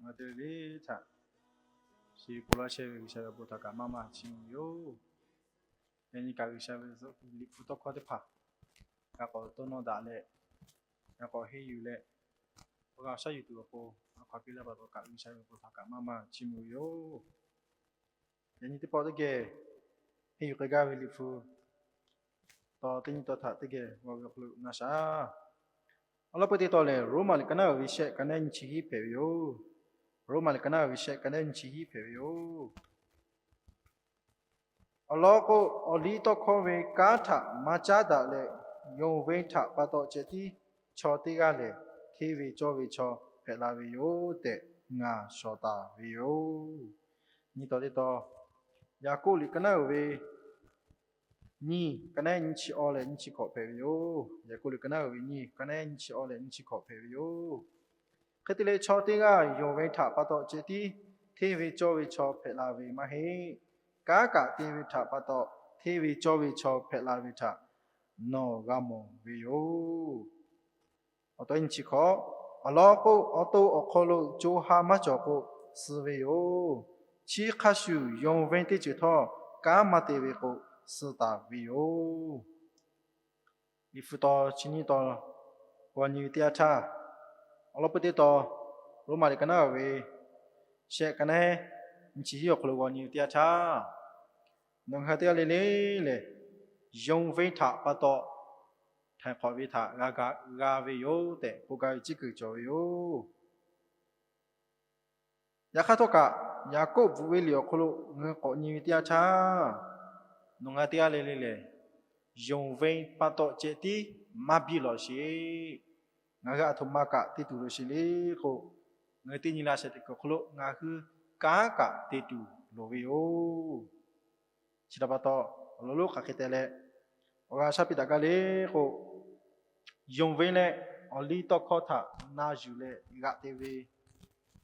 Ngaˬ hui teˇ g'aˇ le le htaꞈ shiˍ pon laˇ chehˇ ve G'uiˬsha ve awˬ bon htaꞈ kaꞈ maˇ maˇ chiˇ mvuh ve yoˬ. Yaꞈ nyi kaꞈ G'uiˬsha ve Liꞈ hpu tawˇ hkawˇ teˇ hpaˍ g'a k'awꞈ dawˇ nawˇ daꞈ leh, g'a k'awꞈ henˇ yuˬ leh, awˬ g'a awˬ shaˉ yuˬ tuˬ awˬ pon a hkaw-anˬ piˇ laˇ pa taw kaꞈ G'uiˬsha ve awˬ bon htaꞈ kaꞈ maˇ maˇ chiˇ mvuh ve yoˬ. Yaꞈ nyi teˇ pawˆ teˇ geh henˇ yuˬ k'ai gaˇ ve Liꞈ hpu taw teˇ nyi taw htaꞈ teˇ geh g'aw ve awˬ hk'aw lo na shaˍ. Awˬ lawn peu teˇ taw lehˬ, Roˉmaꞈ liꞈ ka naˉ uiˍ ve shehˆ, ka naˉ nyiˇ chi hiˉ hpehꞈ ve yoˬ. Roˉmaꞈ liꞈ ka naˉ uiˍ ve shehˆ, ka naˉ nyiˇ chi hiˉ hpehꞈ ve yoˬ. Awˬ lawn k'o, awˬliˇtawˇhkawˇ ve kanˉ htaꞈ maˇ caˉ daꞈ leh, yonˍ ve htaꞈ pa taw ceh tiˉ chaw teˇ g'aˇ lehˬ, hteˇ ve cawˇ ve chaw hpehꞈ la ve yoˬ tehꞈ ngaˬ shawˍ taˍ ve yoˬ. Nyi taw teˇ taw, Yaˍkoˆ liꞈ ka naˉ uiˍ ve nyiˇ, ka naˉ nyiˇ chi awˇ leh nyiˇ chi hkawꞈ hpehꞈ ve yoˬ. Yaˍkoˆ liꞈ ka naˉ uiˍ ve nyiˇ, ka naˉ nyiˇ chi awˇ leh nyiˇ chi hkawꞈ hpehꞈ ve yoˬ. Hk'e te leh, chaw teˇ g'aˇ yonˍ ve htaꞈ pa taw ceh tiˉ hteˇ ve cawˇ ve chaw hpehꞈ la ve maˇ heˆ. Kanˉ kaꞈ te ve htaꞈ pa taw hteˇ ve cawˇ ve chaw hpehꞈ la ve htaꞈ nawˬ g'a mawˬ ve yoˬ. Awˬ to nyi chi hkawꞈ, awˬ lawn k'o, awˬ to awˬ hk'aw lo co ha maˇ cawˬ k'o, suh ve yoˬ. Chi hk'a shuˍ yonˍ ve teˇ ceuˬ htawˇ, kanˉ maˇ te ve k'o, suh taˍ ve yoˬ. Liꞈ hpu taw chi nyiˇ taw g'aw nyi ve teˇ yanˇ htaˇ, awˬ lawn peu teˇ taw Roˉmaꞈ liꞈ ka naˉ uiˍ ve shehˆ, ka naˉ nyiˇ chi hiˉ awˬ hk'aw lo g'aw nyi ve teˇ yanˇ htaˇ, nawˬ ngaˬ hui teˇ g'aˇ le le lehˬ, yonˍ ve htaꞈ pa taw htaiˍ hk'awꞈ ve htaꞈ g'a ve yoˬ tehꞈ k'oˆ gaˇ ve tcuhˉ kuiˬ cawˬ ve yoˬ. Yaꞈ hk'aˇ htawˇ kaꞈ, Yaˍkoˆ bvuhꞈ ve liꞈ awˬ hk'aw lo ngaˬ hui k'awꞈ nyi ve teˇ yanˇ htaˇ, nawˬ ngaˬ hui teˇ g'aˇ le le lehˬ, yonˍ ve pa taw ceh tiˉ maˇ biˇ lawˬ sheˍ. Ngaˬ hui aˬ htoꞈ ma kaꞈ te tuˬ loˍ sheˍ le k'o, ngaˬ hui teˇ nyi la shaꞈ teꞈ kuiˬ awˬ hk'aw lo ngaˬ hui kanˉ kaꞈ te tuˬ loˍ ve yoˬ. Chi htaꞈ pa taw, awˬ lawn lonˉ hk'aˬ hk'e te leh awˬ g'a shaˉ piˇ daꞈ gaˇ le k'o, yonˍ ve leh awˬliˇtawˇhkawˇ htaꞈ na yuˬ leh g'aꞈ te ve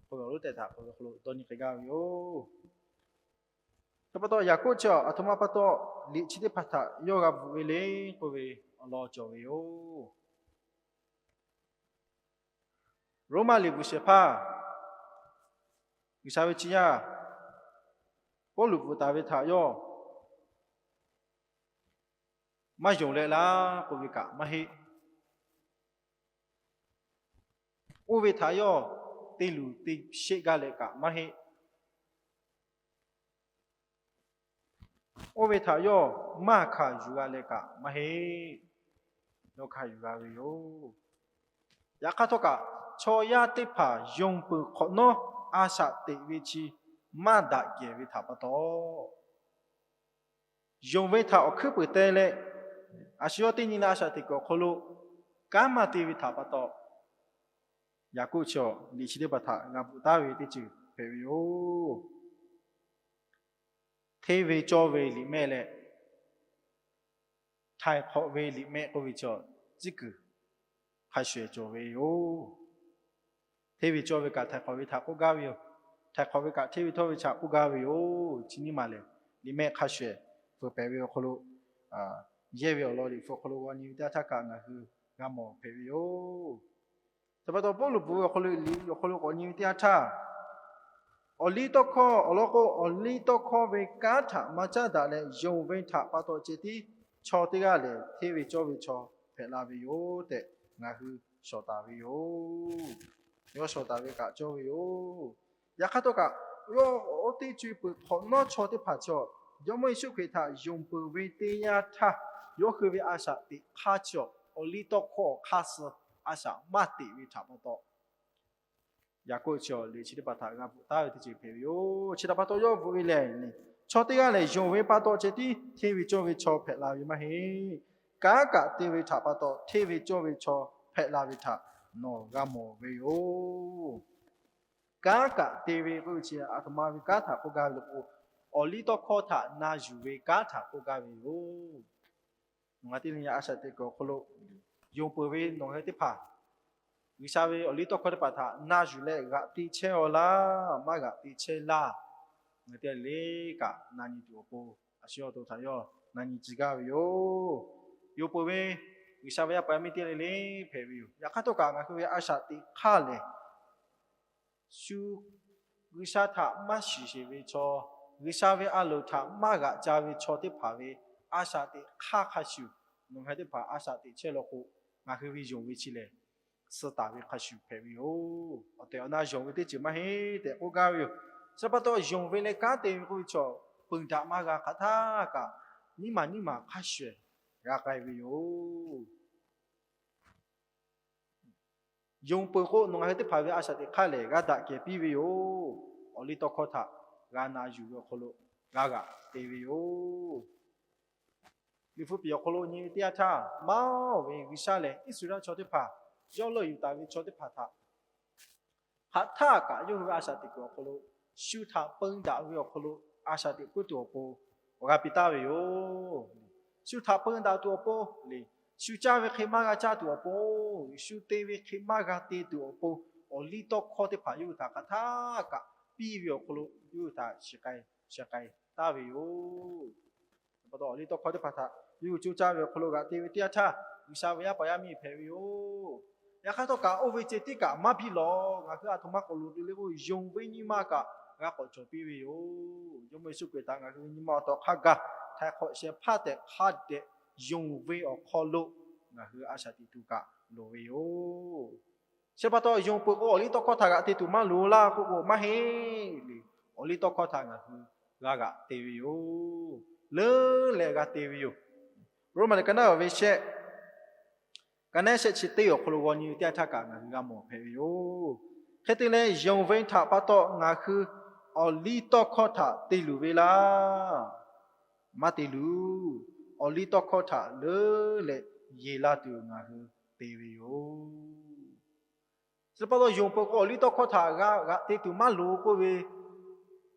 k'oˆ ve awˬ lonˉ tehꞈ htaꞈ k'oˆ ve awˬ hk'aw lo dawˇ nyi k'ai gaˇ ve yoˬ. Htaꞈ pa taw, Yaˍkoˆ chi aˬ htoꞈ ma pa taw liꞈ chi teˇ hpaˍ htaꞈ yawˇ g'a bvuhꞈ ve le k'oˆ ve awˬ lawn cawˬ ve yoˬ. Roˉmaꞈ liꞈ bvuhꞈ shehˍ hpaˇ G'uiˬsha ve chi yaˇ Pawˇluꞈ bvuhꞈ taˍ ve htaꞈ yawˇ maˇ yonˍ leh laˇ k'oˆ ve kaꞈ maˇ heˆ. Oˇ ve htaꞈ yawˇ te luˬ te sheˆ gaˇ leh kaꞈ maˇ heˆ. Oˇ ve htaꞈ yawˇ maˇ hkanˍ yuˬ g'a leh kaꞈ maˇ heˆ. Yawˇ hkanˍ yuˬ g'a ve yoˬ. Yaꞈ hk'aˇ htawˇ kaꞈ, chaw yaˇ teˇ hpaˍ yonˍ peuˬ hk'awꞈ nawˉ a shaꞈ teꞈ ve chi maˇ daꞈ kehˬ ve htaꞈ pa taw, yonˍ ve htaꞈ awˬ hkuiˉ peuˬ te leh, a shu yawˇ teˇ nyi leh a shaꞈ teꞈ kuiˬ awˬ hk'aw lo kanˉ maˇ te ve htaꞈ pa taw, Yaˍkoˆ chi awˬ liꞈ chi teˇ hpaˍ htaꞈ g'a bvuhꞈ taˉ ve teˇ ceuˬ hpehꞈ ve yoˬ. Hteˇ ve cawˇ ve liꞈ mehˆ leh htaiˍ hk'awꞈ ve liꞈ mehˆ k'oˆ ve chi awˬ tcuhˉ kuiˬ hk'a shuˍ shuˍ cawˬ ve yoˬ. Hteˇ ve cawˇ ve kaꞈ htaiˍ hk'awꞈ ve htaꞈ k'oˆ gaˇ ve yoˬ. Htaiˍ hk'awꞈ ve kaꞈ hteˇ ve htawˇ ve htaꞈ k'oˆ gaˇ ve yoˬ. Chi nyiˇ maˬ lehˬ, liꞈ mehˆ hk'a shuˍ shuˍ peuˬ pehˍ ve awˬ hk'aw lo, yehˇ ve awˬ lawn liꞈ hpu awˬ hk'aw lo g'aw nyi ve teˇ yanˇ htaˇ kaꞈ ngaˬ hui g'a mawˬ hpehꞈ ve yoˬ. Htaꞈ pa taw, Pawˇluꞈ bvuhꞈ ve awˬ hk'aw lo liꞈ awˬ hk'aw lo k'awꞈ nyi ve teˇ yanˇ htaˇ, awˬliˇtawˇhkawˇ awˬ lawn k'o, awˬliˇtawˇhkawˇ ve kanˉ htaꞈ maˇ caˉ daꞈ leh yonˍ ve htaꞈ pa taw ceh tiˉ chaw teˇ g'aˇ lehˬ, hteˇ ve cawˇ ve chaw hpehꞈ la ve yoˬ tehꞈ ngaˬ hui shawˍ taˍ ve yoˬ. Yawˇ shawˍ taˍ ve kaꞈ cawˇ ve yoˬ. Yaꞈ hk'aˇ htawˇ kaꞈ, yawˇ oˇ teˇ co e peuˬ hk'awꞈ nawˉ chaw teˇ hpaˍ chi awˬ, Jawˇmawˇ Yeˍsuˆ Hkriꞈ htaꞈ yonˍ peuˬ ve teˇ yanˇ htaˇ, yawˇ hui ve a shaꞈ teꞈ hk'aˇ chi awˬ, awˬliˇtawˇhkawˇ awˬ hk'aˇ suh a shaꞈ maˇ teꞈ ve htaꞈ pa taw, Yaˍkoˆ chi awˬ liꞈ chi teˇ hpaˍ htaꞈ g'a bvuhꞈ taˉ ve teˇ ceuˬ hpehꞈ ve yoˬ. Chi htaꞈ pa taw yawˇ bvuhꞈ ve lehˬ, chaw teˇ g'aˇ lehˬ yonˍ ve pa taw ceh tiˉ hteˇ ve cawˇ ve chaw hpehꞈ la ve maˇ heˆ. Kanˉ kaꞈ te ve htaꞈ pa taw hteˇ ve cawˇ ve chaw hpehꞈ la ve htaꞈ nawˬ g'a mawˬ ve yoˬ. Kanˉ kaꞈ te ve k'oˆ ve chi aˬ htoꞈ ma ve kanˉ htaꞈ k'oˆ gaˇ ve le k'o, awˬliˇtawˇhkawˇ htaꞈ na yuˬ ve kanˉ htaꞈ k'oˆ gaˇ ve yoˬ. Ngaˬ teˇ nyi a shaꞈ teꞈ kuiˬ awˬ hk'aw lo yonˍ peuˬ ve nawˬ hui teˇ hpaˍ, G'uiˬsha ve awˬliˇtawˇhkawˇ teˇ hpaˍ htaꞈ na yuˬ leh g'aꞈ te chehˇ aw laˇ, maˇ g'aꞈ te chehˇ laˇ, ngaˬ teˇ g'aˇ le le kaꞈ na nyi tuˬ awˬ pon a shu yawˇ awˬ to htaꞈ yawˇ na nyi tcuh gaˇ ve yoˬ. Yonˍ peuˬ ve G'uiˬsha ve yaˇ paˍ yaˇ miˇ teˇ g'aˇ le le hpehꞈ ve yoˬ. Yaꞈ hk'aˇ htawˇ kaꞈ ngaˬ hui ve a shaꞈ teꞈ hk'aˇ lehˬ, shu G'uiˬsha htaꞈ maˇ shiˍ sheˍ ve chaw, G'uiˬsha ve a loˍ htaꞈ maˇ g'aꞈ ca ve chaw teˇ hpaˍ ve a shaꞈ teꞈ hk'aˇ hk'a shuˍ, nawˬ ngaˬ teˇ hpaˍ a shaꞈ teꞈ chehˇ law k'o, ngaˬ hui ve yonˍ ve chi lehˬ, suh taˍ ve hk'a shuˍ hpehꞈ ve yoˬ. Awˬ tehˬ awˬ na yonˍ ve teˇ ceuˬ maˇ heˆ tehꞈ k'oˆ gaˇ ve yoˬ. Chi pa taw yonˍ ve leh kanˉ te ve k'oˆ ve chaw, peuˬ daꞈ maˇ g'a hk'aˬ htaˇ kaꞈ, nyiˇ maˬ nyiˇ maˬ hk'a shuˍ g'a k'ai ve yoˬ. Yonˍ peuˬ k'o, nawˬ ngaˬ hui teˇ hpaˍ ve a shaꞈ teꞈ hk'aˇ lehˬ, g'a daꞈ kehˬ piˇ ve yoˬ. Awˬliˇtawˇhkawˇ htaꞈ g'a na yuˬ ve awˬ hk'aw lo g'a g'aꞈ te ve yoˬ. Liꞈ hpu piˍ awˬ hk'aw lo nyi ve teˇ yanˇ htaˇ, maˇ ve G'uiˬsha lehˬ Iˉsaˍreˍlaˆ chaw teˇ hpaˍ, yawˇ leuˆ yuˬ taˍ ve chaw teˇ hpaˍ htaꞈ hk'aˬ htaˇ kaꞈ yawˇ hui ve a shaꞈ teꞈ kuiˬ awˬ hk'aw lo, shu htaꞈ peun daꞈ ve awˬ hk'aw lo a shaꞈ teꞈ puiˉ tuˬ awˬ pon awˬ g'aˇ piˇ taˍ ve yoˬ. Shu htaꞈ peun daꞈ tuˬ awˬ pon le, shu caˇ ve hk'e maˇ g'a caˇ tuˬ awˬ pon, shu te ve hk'e maˇ g'a te tuˬ awˬ pon, awˬliˇtawˇhkawˇ teˇ hpaˍ yawˇ hui htaꞈ hk'aˬ htaˇ kaꞈ piˇ ve awˬ hk'aw lo yawˇ hui htaꞈ shiˍ k'ai, shiˍ k'ai taˍ ve yoˬ. Pa taw awˬliˇtawˇhkawˇ teˇ hpaˍ htaꞈ yawˇ hui coˇ caˇ ve awˬ hk'aw lo g'aꞈ te ve teˇ yanˇ htaˇ, G'uiˬsha ve yaˇ paˍ yaˇ miˇ hpehꞈ ve yoˬ. Yaꞈ hk'aˇ htawˇ kaꞈ oˇ ve ceh tiˉ kaꞈ maˇ biˇ lawˬ. Ngaˬ hui a htoꞈ ma k'awꞈ loˍ tuˬ le k'o, yonˍ ve nyi ma kaꞈ g'a k'awꞈ cawˬ piˇ ve yoˬ. Jawˇmawˇ Yeˍsuˆ Hkriꞈ htaꞈ ngaˬ hui ve nyi ma awˬ taw hk'a gaˬ htaiˍ hk'awꞈ shehˍ hpaˇ tehꞈ hk'a dehꞈ yonˍ ve awˬ hk'aw lo ngaˬ hui a shaꞈ teꞈ tuˬ kaꞈ loˍ ve yoˬ. Chi pa taw yonˍ peuˬ k'o, awˬliˇtawˇhkawˇ htaꞈ g'aꞈ te tuˬ maˇ loˍ laˇ k'oˆ k'o, maˇ heˆ le. Awˬliˇtawˇhkawˇ htaꞈ ngaˬ hui g'a g'aꞈ te ve yoˬ. Leuˉ leh g'a te ve yoˬ. Roˉmaꞈ liꞈ ka naˉ ve shehˆ, ka naˉ shehˆ chi teˇ awˬ hk'aw lo g'aw nyi ve teˇ yanˇ htaˇ kaꞈ ngaˬ hui g'a mawˬ hpehꞈ ve yoˬ. Hk'e te leh, yonˍ ve htaꞈ pa taw ngaˬ hui awˬliˇtawˇhkawˇ htaꞈ te luˬ ve laˇ. Maˇ te luˬ. Awˬliˇtawˇhkawˇ htaꞈ leuˉ leh yeˬ la tuˬ ngaˬ hui te ve yoˬ. Chi pa taw yonˍ peuˬ k'o, awˬliˇtawˇhkawˇ htaꞈ g'a g'aꞈ te tuˬ maˇ loˍ k'oˆ ve,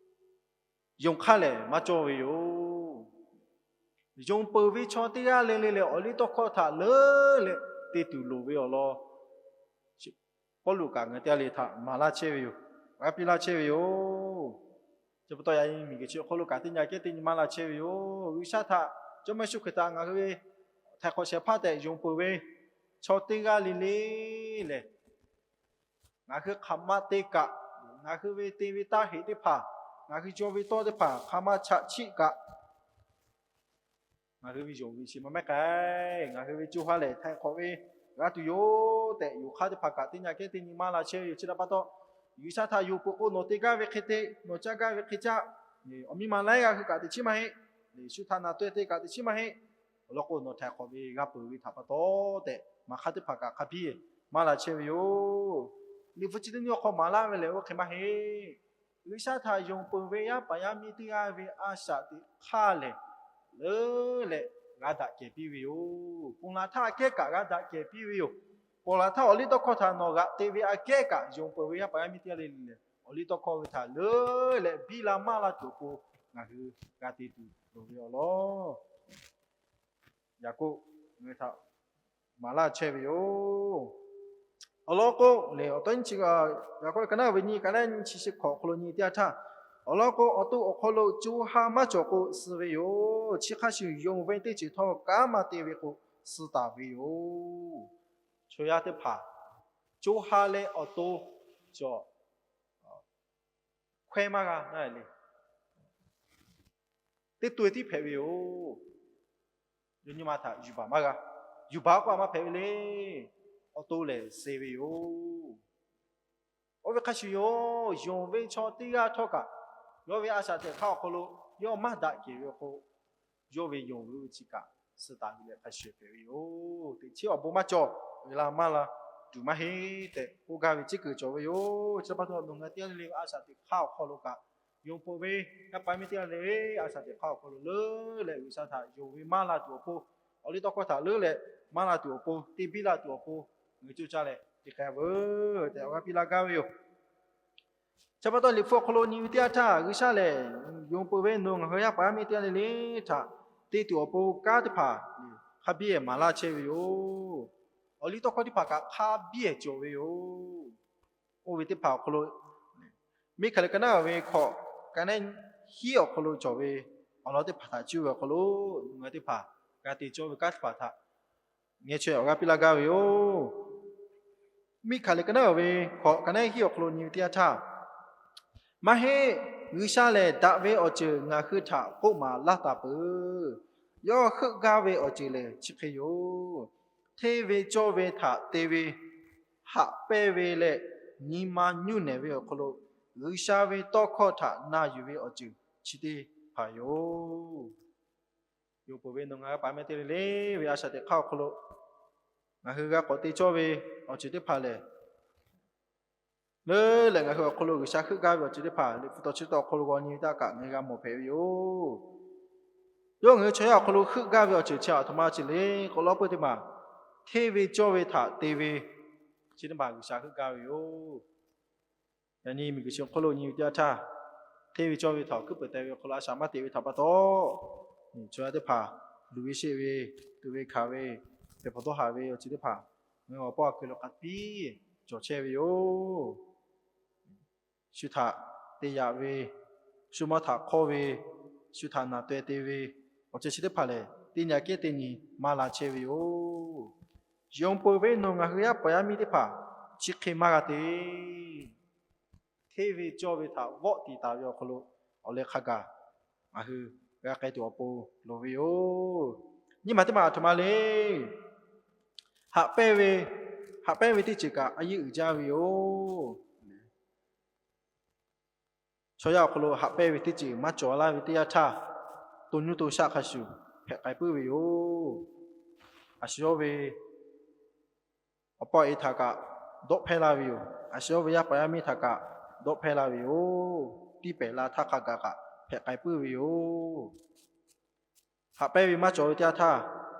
yonˍ hk'aˇ lehˬ maˇ cawˇ ve yoˬ. Yonˍ peuˬ ve chaw teˇ g'aˇ le le lehˬ, awˬliˇtawˇhkawˇ htaꞈ leuˉ leh te tuˬ loˍ ve awˬ lawn Pawˇluꞈ kaꞈ ngaˬ teˇ g'aˇ le htaꞈ maˍ laˇ chehˇ ve yoˬ. G'a piˇ laˇ chehˇ ve yoˬ. Chi pa taw yaꞈ nyi miˬguiˬ chi awˬ hk'aw lo kaꞈ teˇ nyi aꞈ kehˉ teˇ nyi maˇ la chehˇ ve yoˬ. G'uiˬsha htaꞈ, Jawˇmawˇ Yeˍsuˆ Hkriꞈ htaꞈ ngaˬ hui ve htaiˍ hk'awꞈ shehˍ hpaˇ tehꞈ yonˍ peuˬ ve chaw teˇ g'aˇ le le lehˬ, ngaˬ hui hk'aˬ ma te kaꞈ, ngaˬ hui ve te ve taˇ heꞈ teˇ hpaˍ, ngaˬ hui caw ve tawˇ teˇ hpaˍ hk'aˬ ma chaꞈ chiˆ kaꞈ, ngaˬ hui ve yonˍ ve chi ma mehˉ k'ai. Ngaˬ hui ve co ha lehˬ htaiˍ hk'awꞈ ve g'a tuˬ yoˬ tehꞈ, yonˍ hk'aˇ teˇ hpaˍ kaꞈ teˇ nyi aꞈ kehˉ teˇ nyi maˇ la chehˇ ve yoˬ. Chi htaꞈ pa taw, G'uiˬsha htaꞈ yonˍ peuˬ k'o, nawˬ te gaˇ ve hk'e te, nawˬ caˇ gaˇ ve hk'e caˇ, awˬ miˇ ma laiˉ g'aˇ hui kaꞈ teꞈ chiˉ maˇ heˆ. Shu htaꞈ naˬ taweh te kaꞈ teꞈ chiˉ maˇ heˆ. Awˬ lawn k'o, nawˬ htaiˍ hk'awꞈ ve g'a peuˬ ve htaꞈ pa taw tehꞈ, maˍ hk'aˇ teˇ hpaˍ kaꞈ hk'a biˇ maˇ la chehˇ ve yoˬ. Liꞈ hpu chi teˇ nyi awˬ hk'aw maˍ laˇ ve lehˬ, oˇ hk'e maˇ heˆ. G'uiˬsha htaꞈ yonˍ peuˬ ve yaˇ paˍ yaˇ miˇ teˇ g'aˇ ve a shaꞈ teꞈ hk'aˇ lehˬ, leuˉ leh g'a daꞈ kehˬ piˇ ve yoˬ. Ponˬ laˬ htaˇ aꞈ kehˉ kaꞈ g'a daꞈ kehˬ piˇ ve yoˬ. Ponˬ laˬ htaˇ awˬliˇtawˇhkawˇ htaꞈ nawˬ g'aꞈ te ve aꞈ kehˉ kaꞈ, yonˍ peuˬ ve yaˇ paˍ yaˇ miˇ teˇ g'aˇ le le lehˬ, awˬliˇtawˇhkawˇ ve htaꞈ leuˉ leh biˇ la maˇ la tuˬ awˬ pon ngaˬ hui g'a te tuˬ loˍ ve awˬ lawn Yaˍkoˆ ngaˬ hui htaꞈ maˍ laˇ chehˇ ve yoˬ. Awˬ lawn k'o, lehˬ, awˬ tawˇ nyi chi, Yaˍkoˆ ka naˉ ve nyi ka naˉ nyi chi shehˍ hk'awꞈ awˬ hk'aw lo nyi teˇ yanˇ htaˇ, awˬ lawn k'o, awˬ to awˬ hk'aw lo co ha maˇ cawˬ k'o suh ve yoˬ. Chi hk'a shuˍ yonˍ ve teˇ ceuˬ htawˇ kanˉ maˇ te ve k'o, suh taˍ ve yoˬ. Chaw yaˇ teˇ hpaˍ co ha leh awˬ to cawˬ hkawehˇ maˇ g'a le. Teˇ to tiˉ hpehꞈ ve yoˬ. Yawˇ nyi ma htaꞈ yuˬ baˬ maˇ g'a. Yuˬ baˬ k'o a maˇ hpehꞈ ve le. Awˬ to lehˬ suh ve yoˬ. Oˇ ve hk'a shuˍ yoˬ, yonˍ ve chaw teˇ g'aˇ htawˇ kaꞈ, yawˇ ve a shaꞈ teꞈ hk'aˇ awˬ hk'aw lo yawˇ maˇ daꞈ kehˬ ve awˬ hk'aw, yawˇ ve yonˍ ve chi kaꞈ suh taˍ ve leh hk'a shuˍ hpehꞈ ve yoˬ. Teꞈ chiˉ awˬ bon maˇ cawˬ, uiˍ la maˇ la tuˬ maˇ heˆ tehꞈ k'oˆ gaˇ ve ceˇ kuiˬ cawˬ ve yoˬ. Chi pa taw nawˬ ngaˬ teˇ g'aˇ le le a shaꞈ teꞈ hk'aˇ awˬ hk'aw lo kaꞈ, yonˍ peuˬ ve yaˇ paˍ yaˇ miˇ teˇ g'aˇ le le a shaꞈ teꞈ hk'aˇ awˬ hk'aw lo leuˉ leh G'uiˬsha htaꞈ yonˍ ve maˇ la tuˬ awˬ pon, awˬliˇtawˇhkawˇ htaꞈ leuˉ leh maˇ la tuˬ awˬ pon, te biˇ la tuˬ awˬ pon, ngaˬ hui coˇ caˇ leh te k'ai veuˬ tehꞈ awˬ g'aˇ piˇ laˇ gaˇ ve yoˬ. Chi pa taw Liꞈ hpu awˬ hk'aw lo nyi ve teˇ yanˇ htaˇ, G'uiˬsha lehˬ yonˍ peuˬ ve nawˬ ngaˬ hui yaˇ paˍ yaˇ miˇ teˇ g'aˇ le le htaꞈ te tuˬ awˬ pon kanˉ teˇ hpaˍ hk'a biˇ maˍ laˇ chehˇ ve yoˬ. Awˬliˇtawˇhkawˇ teˇ hpaˍ kaꞈ hk'a biˇ cawˬ ve yoˬ. Oˇ ve teˇ hpaˍ awˬ hk'aw lo, Miˉhkaˍliˍ ka naˉ ve hkawꞈ ka naˉ hiˉ awˬ hk'aw lo cawˬ ve awˬ lawn teˇ hpaˍ htaꞈ cuˇ ve awˬ hk'aw lo, ngaˬ hui teˇ hpaˍ g'a te cawˇ ve kanˉ teˇ hpaˍ htaꞈ ngeh chaweh awˬ g'aˇ piˇ laˇ gaˇ ve yoˬ. Miˉhkaˍliˍ ka naˉ ve hkawꞈ ka naˉ hiˉ awˬ hk'aw lo nyi ve teˇ yanˇ htaˇ, Maˇ heˆ. G'uiˬsha lehˬ daꞈ ve awˬ ceuˬ ngaˬ hui htaꞈ k'oˆ maˍ laˇ taˍ peuˬ. Yawˇ heuˆ gaˇ ve awˬ ceuˬ lehˬ chi hk'e yoˬ. Hteˇ ve cawˇ ve htaꞈ te ve, haꞈ pehnˇ ve leh nyi ma nyuˇ nehˬ ve awˬ hk'aw lo, G'uiˬsha ve tawˇ hkawˇ htaꞈ na yuˬ ve awˬ ceuˬ chi teˇ hpaˍ yoˬ. Yonˍ peuˬ ve nawˬ ngaˬ hui pa meh teˇ le le ve a shaꞈ teꞈ hk'aˇ awˬ hk'aw lo, ngaˬ hui g'a k'awꞈ te cawˇ ve awˬ ceuˬ teˇ hpaˍ lehˬ, leuˉ leh ngaˬ hui awˬ hk'aw lo G'uiˬsha heuˆ gaˇ ve awˬ ceuˬ teˇ hpaˍ Liꞈ hpu tawˇ chi tawˇ awˬ hk'aw lo g'aw nyi ve htaˇ kaꞈ ngaˬ hui g'a mawˬ hpehꞈ ve yoˬ. Yawˇ ngaˬ hui chaw yaˇ awˬ hk'aw lo heuˆ gaˇ ve awˬ ceuˬ chi a htoꞈ ma chi le k'o, lawˇ peuˇ teˇ maˬ hteˇ ve cawˇ ve htaꞈ te ve, chi teˇ maˬ G'uiˬsha heuˆ gaˇ ve yoˬ. Yaꞈ nyi miˬguiˬ chi awˬ hk'aw lo nyi ve teˇ yanˇ htaˇ, hteˇ ve cawˇ ve htaꞈ awˬ hkuiˉ peuˬ te ve awˬ hk'aw lo a shaꞈ maˇ teꞈ ve htaꞈ pa taw, chaw yaˇ teˇ hpaˍ luˬ ve sheˆ ve, tuꞈ ve hkanˍ ve, hpehꞈ hpaw dawˇ haˍ ve awˬ ceuˬ teˇ hpaˍ ngaˬ hui awˬ paw a kuiˬ lo k'aꞈ piˇ cawˬ chehˇ ve yoˬ. Shu htaꞈ te yaꞈ ve, shu maˇ htaꞈ hk'awˇ ve, shu htaꞈ naˬ taweh te ve, awˬ ceuˬ chi teˇ hpaˍ lehˬ teˇ nyi kehˉ teˇ nyi maˇ la chehˇ ve yoˬ. Yonˍ peuˬ ve nawˬ ngaˬ hui yaˇ paˍ yaˇ miˇ teˇ hpaˍ chi hk'e maˇ g'a te. Hteˇ ve cawˇ ve htaꞈ vawˆ tiˍ taˍ ve awˬ hk'aw lo awˬ leh hk'a gaˬ ngaˬ hui g'a k'ai tuˬ awˬ pon loˍ ve yoˬ. Nyiˇ maˬ teˇ maˬ a htoꞈ ma le. Haꞈ pehnˇ ve, haꞈ pehnˇ ve teˇ ceuˬ kaꞈ a yeˇ uiˍ jaˇ ve yoˬ. Chaw yaˇ awˬ hk'aw lo haꞈ pehnˇ ve teˇ ceuˬ maˇ cawˬ laˇ ve teˇ yanˇ htaˇ, to nuˇ to shaˆ hk'a shuˍ hpehꞈ k'ai puiˉ ve yoˬ. A shu yawˇ ve awˬ pa awˬ e htaꞈ kaꞈ dawˆ hpehˇ laˇ ve yoˬ. A shu yawˇ ve yaˇ paˍ yaˇ miˇ htaꞈ kaꞈ dawˆ hpehˇ laˇ ve yoˬ. Tiˇ pehˍ la htaˇ hk'a gaˬ kaꞈ hpehꞈ k'ai puiˉ ve yoˬ. Haꞈ pehnˇ ve maˇ cawˬ ve teˇ yanˇ htaˇ,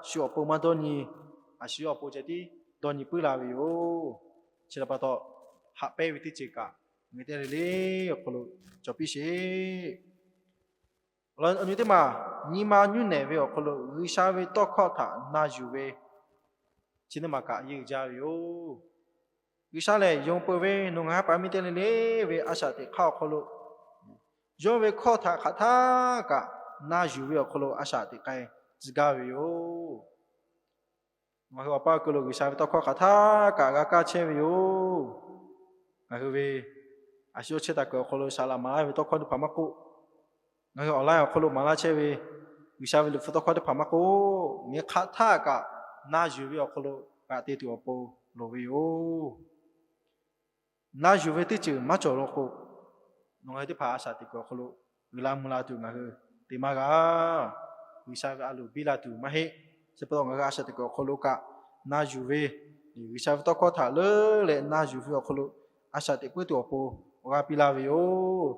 shu awˬ pon maˇ dawˇ nyi, a shu yawˇ awˬ pon ceh tiˉ dawˇ nyi puiˉ la ve yoˬ. Chi htaꞈ pa taw, haꞈ pehnˇ ve teˇ ceuˬ kaꞈ ngaˬ hui teˇ le le awˬ hk'aw lo cawˬ piˇ sheˍ. Awˬ nyi teˇ maˬ, nyi ma nyuˇ nehˬ ve awˬ hk'aw lo G'uiˬsha ve tawˇ hkawˇ htaꞈ na yuˬ ve chi teˇ maˬ kaꞈ a yeˇ uiˍ jaˇ ve yoˬ. G'uiˬsha lehˬ yonˍ peuˬ ve nawˬ ngaˬ hui paˍ miˇ teˇ le le ve a shaꞈ teꞈ hk'aˇ awˬ hk'aw lo, yawˇ ve hkawˇ htaꞈ hk'aˬ htaˇ kaꞈ na yuˬ ve awˬ hk'aw lo a shaꞈ teꞈ k'ai tcuh gaˇ ve yoˬ. Ngaˬ hui awˬ paˇ awˬ ku lo G'uiˬsha ve tawˇ hkawˇ hk'aˬ htaˇ kaꞈ g'a kaˇ chehˇ ve yoˬ. Ngaˬ hui ve a shu yawˇ chehˇ taˍ kuiˬ awˬ hk'aw lo saˍ laꞈ maˍ laˇ ve tawˇ hkawˇ teˇ hpaˍ maˇ k'oˆ, ngaˬ hui awˬ laiˉ awˬ hk'aw lo maˍ laˇ chehˇ ve G'uiˬsha ve Liꞈ hpu tawˇ hkawˇ teˇ hpaˍ maˇ k'oˆ, ngaˬ hui hk'aˬ htaˇ kaꞈ na yuˬ ve awˬ hk'aw lo g'a te tuˬ awˬ pon loˍ ve yoˬ. Na yuˬ ve teˇ ceuˬ maˇ cawˬ law k'o, nawˬ ngaˬ hui teˇ hpaˍ a shaꞈ teꞈ kuiˬ awˬ hk'aw lo uiˍ la mvuh la tuˬ ngaˬ hui te maˇ g'a. G'uiˬsha ve a loˍ biˇ la tuˬ maˇ heˆ. Chi pa taw ngaˬ hui a shaꞈ teꞈ kuiˬ awˬ hk'aw lo kaꞈ na yuˬ ve, G'uiˬsha ve tawˇ hkawˇ htaꞈ leuˉ leh na yuˬ ve awˬ hk'aw lo a shaꞈ teꞈ puiˉ tuˬ awˬ pon awˬ g'aˇ piˇ laˇ ve yoˬ.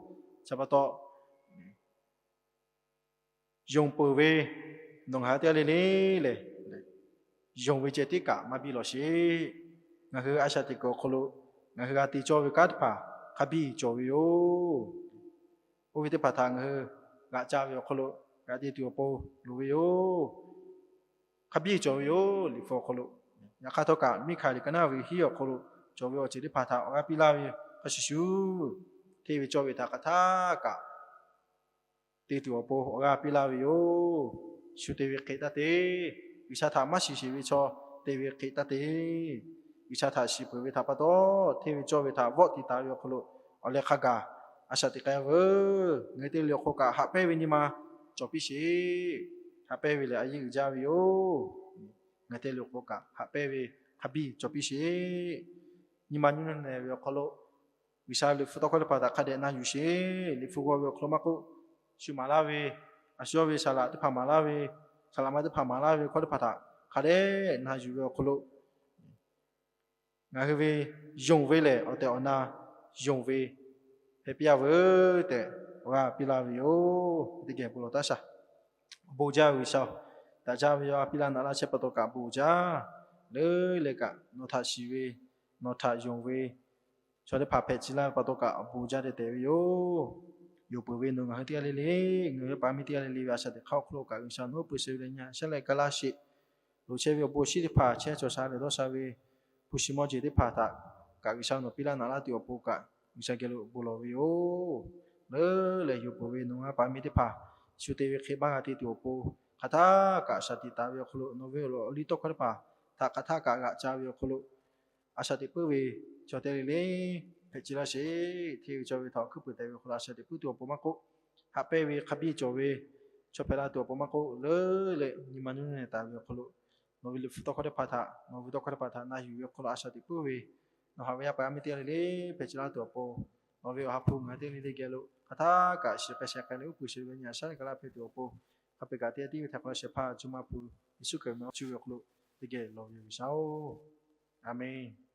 Chi pa taw, yonˍ peuˬ ve nawˬ ngaˬ hui teˇ g'aˇ le le lehˬ, yonˍ ve ceh tiˉ kaꞈ maˇ biˇ lawˬ sheˍ. Ngaˬ hui a shaꞈ teꞈ kuiˬ awˬ hk'aw lo ngaˬ hui g'a te cawˇ ve kanˉ teˇ hpaˍ hk'a biˇ cawˬ ve yoˬ. Oˇ ve teˇ hpaˍ htaꞈ ngaˬ hui g'aꞈ ca ve awˬ hk'aw lo g'aꞈ te tuˬ awˬ pon loˍ ve yoˬ. Hk'a biˇ cawˬ ve yoˬ. Liꞈ hpu awˬ hk'aw lo, yaꞈ hk'aˇ htawˇ kaꞈ Miˇhkaˍ liꞈ ka naˉ ve hiˉ awˬ hk'aw lo cawˬ ve awˬ ceuˬ teˇ hpaˍ htaꞈ awˬ g'aˇ piˇ laˇ ve hk'a shuˍ shuˍ, hteˇ ve cawˇ ve htaꞈ hk'aˬ htaˇ kaꞈ te tuˬ awˬ pon awˬ g'aˇ piˇ laˇ ve yoˬ. Shu te ve hk'e taˇ te. G'uiˬsha htaꞈ maˇ shiˍ sheˍ ve chaw te ve hk'e taˇ te. G'uiˬsha htaꞈ shiˍ peuˬ ve htaꞈ pa taw, hteˇ ve cawˇ ve htaꞈ vawˆ tiˍ taˍ ve awˬ hk'aw lo awˬ leh hk'a gaˬ a shaꞈ teꞈ k'ai veuˬ. Ngaˬ hui teˇ le awˬ hk'oˆ kaꞈ haꞈ pehnˇ ve nyi ma cawˬ piˇ sheˍ. Haꞈ pehnˇ ve lehˬ a yeˇ uiˍ jaˇ ve yoˬ. Ngaˬ hui teˇ le awˬ hk'oˆ kaꞈ haꞈ pehnˇ ve hk'a biˇ cawˬ piˇ sheˍ. Nyi ma nyuˇ nehˬ ve awˬ hk'aw lo G'uiˬsha ve liꞈ hpu tawˇ hkawˇ teˇ hpaˍ htaꞈ hk'a dehꞈ na yuˬ sheˍ. Liꞈ hpu g'aw ve awˬ hk'aw lo maˇ k'oˆ, shu maˍ laˇ ve, a shu yawˇ ve saˍ laꞈ teˇ hpaˍ maˍ laˇ ve, saˍ laꞈ ma teˇ hpaˍ maˍ laˇ ve hkawˇ teˇ hpaˍ htaꞈ hk'a dehꞈ na yuˬ ve awˬ hk'aw lo, ngaˬ hui ve yonˍ ve lehˬ awˬ tehˬ awˬ na yonˍ ve hpehꞈ piˇ a veuˬ tehꞈ awˬ g'aˇ piˇ laˇ ve yoˬ. Teˇ geh bon lawˬ taˇ shaˍ. Awˬ bon jaˇ ve G'uiˬsha-oˬ, daꞈ jaˇ ve yawˇ a piˇ laˇ naꞈ laˇ chehˇ pa taw kaꞈ bon jaˇ. Leuˉ leh kaꞈ nawˬ htaꞈ shiˍ ve, nawˬ htaꞈ yonˍ ve chaw teˇ hpaˍ hpehꞈ ci laˇ ve pa taw kaꞈ awˬ bon jaˇ tehꞈ tehꞈ ve yoˬ. Yonˍ peuˬ ve nawˬ ngaˬ hui teˇ g'aˇ le le, ngaˬ hui paˍ miˇ teˇ g'aˇ le le ve a shaꞈ teꞈ hk'aˇ awˬ hk'aw lo kaꞈ G'uiˬsha nawˬ hui peuˬ shehˍ ve leh nyi a shaˉ leh ka laˇ sheˍ. Loˍ chehˇ ve awˬ bon awˬ shinˉ teˇ hpaˍ chehˇ cawˬ sha lehˬ dawˇ sha ve, hpu shi mawˇ jeˬ teˇ hpaˍ htaꞈ kaꞈ G'uiˬsha nawˬ piˇ laˇ naꞈ laˇ tuˬ awˬ pon kaꞈ G'uiˬsha geh lo bon lawˬ ve yoˬ. Leuˉ leh yonˍ peuˬ ve nawˬ ngaˬ hui paˍ miˇ teˇ hpaˍ shu te ve hk'e maˇ g'a te tuˬ awˬ pon, hk'aˬ htaˇ kaꞈ shaˍ tiꞈ taˍ ve awˬ hk'aw lo nawˬ ve awˬ liˇ tawˇ hkawˇ teˇ hpaˍ htaꞈ hk'aˬ htaˇ kaꞈ g'aꞈ ca ve awˬ hk'aw lo, a shaꞈ teꞈ puiˉ ve chaw teˇ g'aˇ le le hpehꞈ ce laˇ sheˍ. Hteˇ ve cawˬ ve htaꞈ hkuiˉ puiˍ teh ve awˬ hk'aw lo a shaꞈ teꞈ puiˉ tuˬ awˬ pon maˇ k'oˆ, haꞈ pehnˇ ve hk'a biˇ cawˬ ve chaw hpehꞈ la tuˬ awˬ pon maˇ k'oˆ, leuˉ leh nyi ma nuˇ nehˬ taˍ ve awˬ hk'aw lo nawˬ ve liꞈ hpu tawˇ hkawˇ teˇ hpaˍ htaꞈ, nawˬ ve tawˇ hkawˇ teˇ hpaˍ htaꞈ na yuˬ ve awˬ hk'aw lo a shaꞈ teꞈ puiˉ ve, nawˬ haꞈ ve yaˇ paˍ yaˇ miˇ teˇ g'aˇ le le hpehꞈ ce laˇ tuˬ awˬ pon, nawˬ ve awˬ ha hpu ngaˬ hui teˇ g'aˇ le le geh lo hk'aˬ htaˇ kaꞈ shiˍ k'ai sheh k'ai leh uˉ peunˍ sheˍ ve nyi a shaˉ neˇ ka laˇ hpehꞈ tuˬ awˬ pon, hk'a peu-eˬ kaꞈ teˇ g'aˇ tiˉ ve htaꞈ hk'aw lo shehˍ hpaˇ co ma hpu Yeˍsuˆ Hkriꞈ awˬ meh awˬ cuˇ ve awˬ hk'aw lo teˇ geh lawˬ ve yoˬ G'uiˬsha-oˬ, Aˍmenˍ.